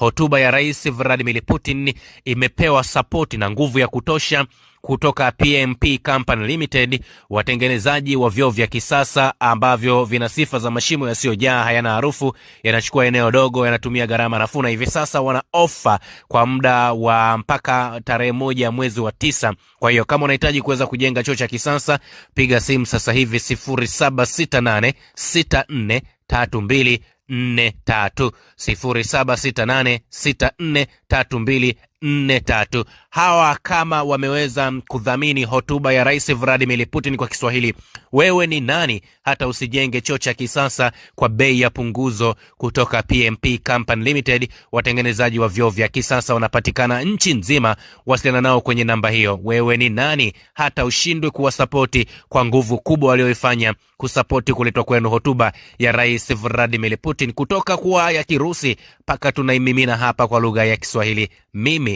Hotuba ya Rais Vladimir Putin imepewa sapoti na nguvu ya kutosha kutoka PMP Company Limited, watengenezaji wa vyoo vya kisasa ambavyo vina sifa za mashimo yasiyojaa, hayana harufu, yanachukua eneo dogo, yanatumia gharama nafuu, na hivi sasa wana ofa kwa muda wa mpaka tarehe 1 mwezi wa 9. Kwa hiyo kama unahitaji kuweza kujenga choo cha kisasa, piga simu sasa hivi 0768 64 32 43, 0768 64 32 43. Hawa kama wameweza kudhamini hotuba ya Rais Vladimir Putin kwa Kiswahili, wewe ni nani hata usijenge choo cha kisasa kwa bei ya punguzo kutoka PMP Company Limited? Watengenezaji wa vyoo vya kisasa wanapatikana nchi nzima. Wasiliana nao kwenye namba hiyo. Wewe ni nani hata ushindwe kuwasapoti kwa nguvu kubwa walioifanya kusapoti kuletwa kwenu hotuba ya Rais Vladimir Putin kutoka kuwa ya Kirusi mpaka tunaimimina hapa kwa lugha ya Kiswahili. Mimi